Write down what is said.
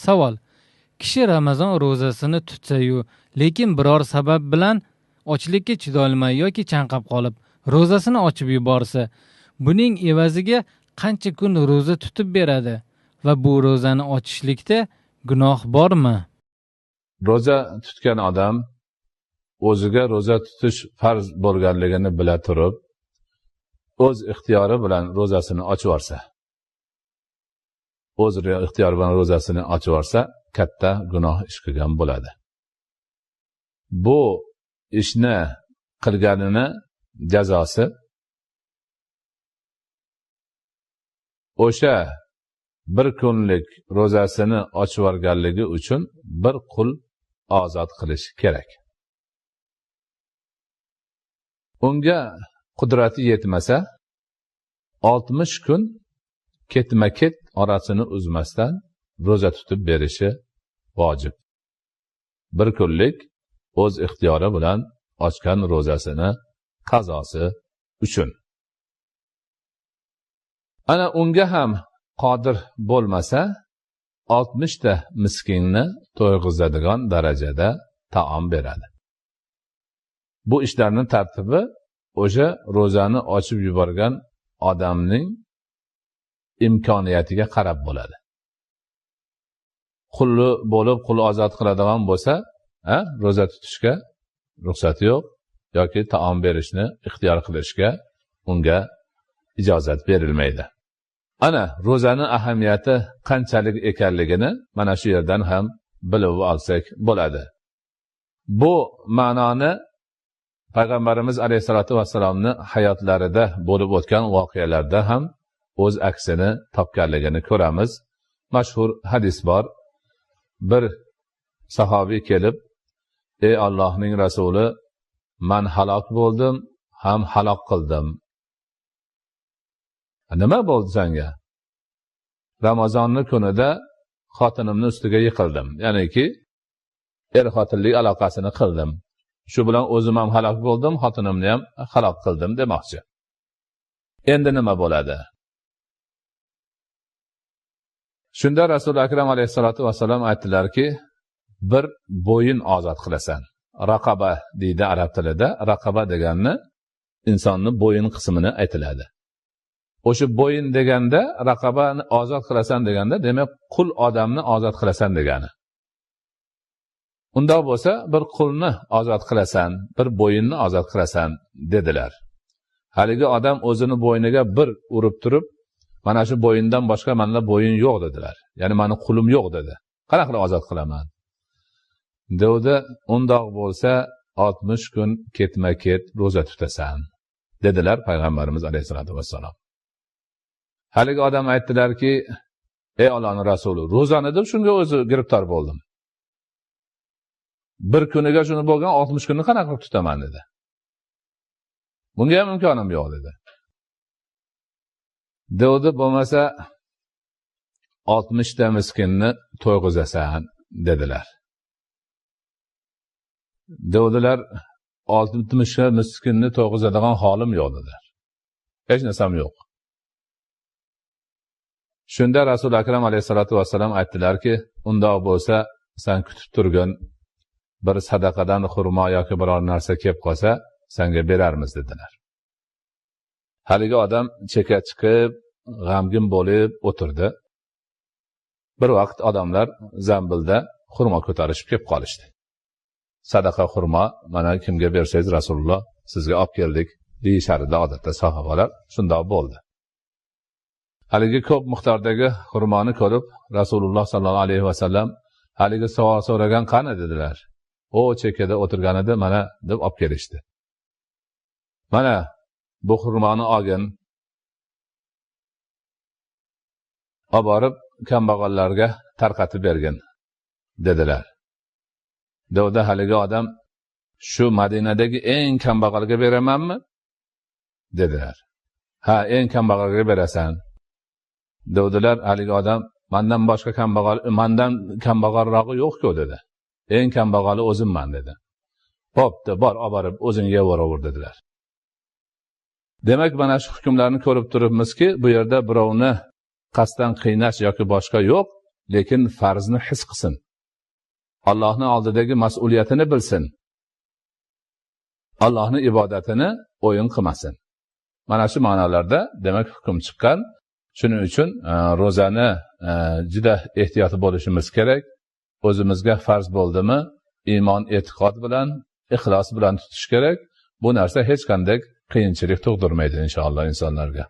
Savol: kishi Ramazon ro'zasini tutsa-yu, lekin biror sabab bilan ochlikka chidolmay yoki chanqab qolib, ro'zasini ochib yuborsa, buning evaziga qancha kun ro'za tutib beradi va bu ro'zani ochishlikda gunoh bormi? Ro'za tutgan odam o'ziga ro'za tutish farz bo'lganligini bila turib, o'z ixtiyori bilan ro'zasini ochib yuborsa, o'z ixtiyori bilan ro'zasini ochib yuborsa, katta gunoh ish qilgan bo'ladi. Bu ishni qilganini jazosi o'sha bir kunlik ro'zasini ochib yuborganligi uchun bir qul ozod qilish kerak. Unga qudrati yetmasa 60 kun ketma-ket orasini uzmasdan ro'za tutib berishi vojib. Bir kunlik o'z ixtiyori bilan ochgan ro'zasini qazosi uchun. Ana unga ham qodir bo'lmasa 60 ta miskinni to'yg'izadigan darajada taom beradi. Bu ishlarning tartibi o'sha ro'zani ochib yuborgan odamning imkoniyatiga qarab bo'ladi. Qulli bo'lib qul ozod qiladigan bo'lsa, ro'za tutishga ruxsati yo'q yoki taom berishni ixtiyor qilishga unga ijozat berilmaydi. Ana ro'zani ahamiyati qanchalik ekanligini mana shu yerdan ham bilib olsak bo'ladi. Bu ma'noni Payg'ambarimiz alayhisolatu vassalomning hayotlarida bo'lib o'tgan voqealarda ham o'z aksini topganligini ko'ramiz. Mashhur hadis bor. Bir sahobiy kelib, "Ey Allohning rasuli, men halok bo'ldim, ham halok qildim." Nima bo'ldi senga? Ramazonning kunida xotinimning ustiga yiqildim. Ya'niki er-xotinlik aloqasini qildim. Shu bilan o'zim ham halok bo'ldim, xotinimni ham halok qildim demoqchi. Endi nima bo'ladi? Shunda Rasuli Akram alayhisolatu vasallam aytdilarki, bir bo'yin ozod qilasan. Raqaba deydi arab tilida. Raqaba deganni insonning bo'yin qismini aytiladi. O'sha bo'yin deganda, raqabani ozod qilasan deganda, demak qul odamni ozod qilasan degani. Undoq bo'lsa, bir qulni ozod qilasan, bir bo'yinni ozod qilasan dedilar. Haligi odam o'zini bo'yniga bir urib turib, mana shu bo'yindan boshqa menda bo'yin yo'q dedilar. Ya'ni meni qulim yo'q dedi. Qanaqa qilib ozod qilaman? Devdi, undoq bo'lsa 60 kun ketma-ket ro'za tutasan dedilar Payg'ambarimiz alayhisolatu vassalom. Haligi odam aytdilarki, ey Allohning rasuli, ro'zani deb shunga o'zi giribtor bo'ldim. Bir kuniga shuni bo'lgan 60 kunni qanaqa qilib tutaman dedi. Bunga ham imkonim yo'q dedi. Devdi, bo'lmasa 60 ta miskinni to'yg'izasan dedilar. Devdilar, 60 ta miskinni to'yg'izadigan holim yo'q dedilar. Hech narsam yo'q. Shunda Rasuli Akram alayhisolatu vassalam aytdilarki, undoq bo'lsa sen kutib turgin, bir sadaqadan xurmo yoki biror narsa kelib qolsa, senga berarmiz dedilar. Haligi odam cheka chiqib, g'amgin bo'lib o'tirdi. Bir vaqt odamlar zambilda xurmo ko'tarishib kelib qolishdi. Sadaqa xurmo, mana kimga bersangiz Rasululloh sizga olib keldik deyishardi odatda sahobalar. Shundoq bo'ldi. Haligi ko'p miqdordagi xurmoni ko'rib Rasululloh sallallohu alayhi vasallam haligi savol so'ragan qani dedilar. O chekada o'tirgan edi, mana deb olib kelishdi. Mana bu xurmoni olgin, olib borib kambag'allarga tarqatib bergin dedilar. Devda haligi odam, shu Madinadagi eng kambag'alga beramanmi dedilar. Ha, eng kambag'alga berasan devdilar. Haligi odam, mendan boshqa kambag'al, mendan kambag'alrog'i yo'q-ku dedi. Eng kambag'ali o'zimman dedi. Bo'pti, bor, olib borib o'zing yeyveraver dedilar. Demak, mana shu hukmlarni ko'rib turibmizki, bu yerda birovni qasddan qiynash yoki boshqa yo'q, Lekin farzni his qilsin. Allohning oldidagi mas'uliyatini bilsin. Allohning ibodatini o'yin qilmasin. Mana shu ma'nolarda demak hukm chiqqan. Shuning uchun ro'zani juda ehtiyot bo'lishimiz kerak. O'zimizga farz bo'ldimi, iymon, e'tiqod bilan, ixlos bilan tutish kerak. Bu narsa hech qanday qiyinchilik tug'dirmaydi inshaalloh insonlarga.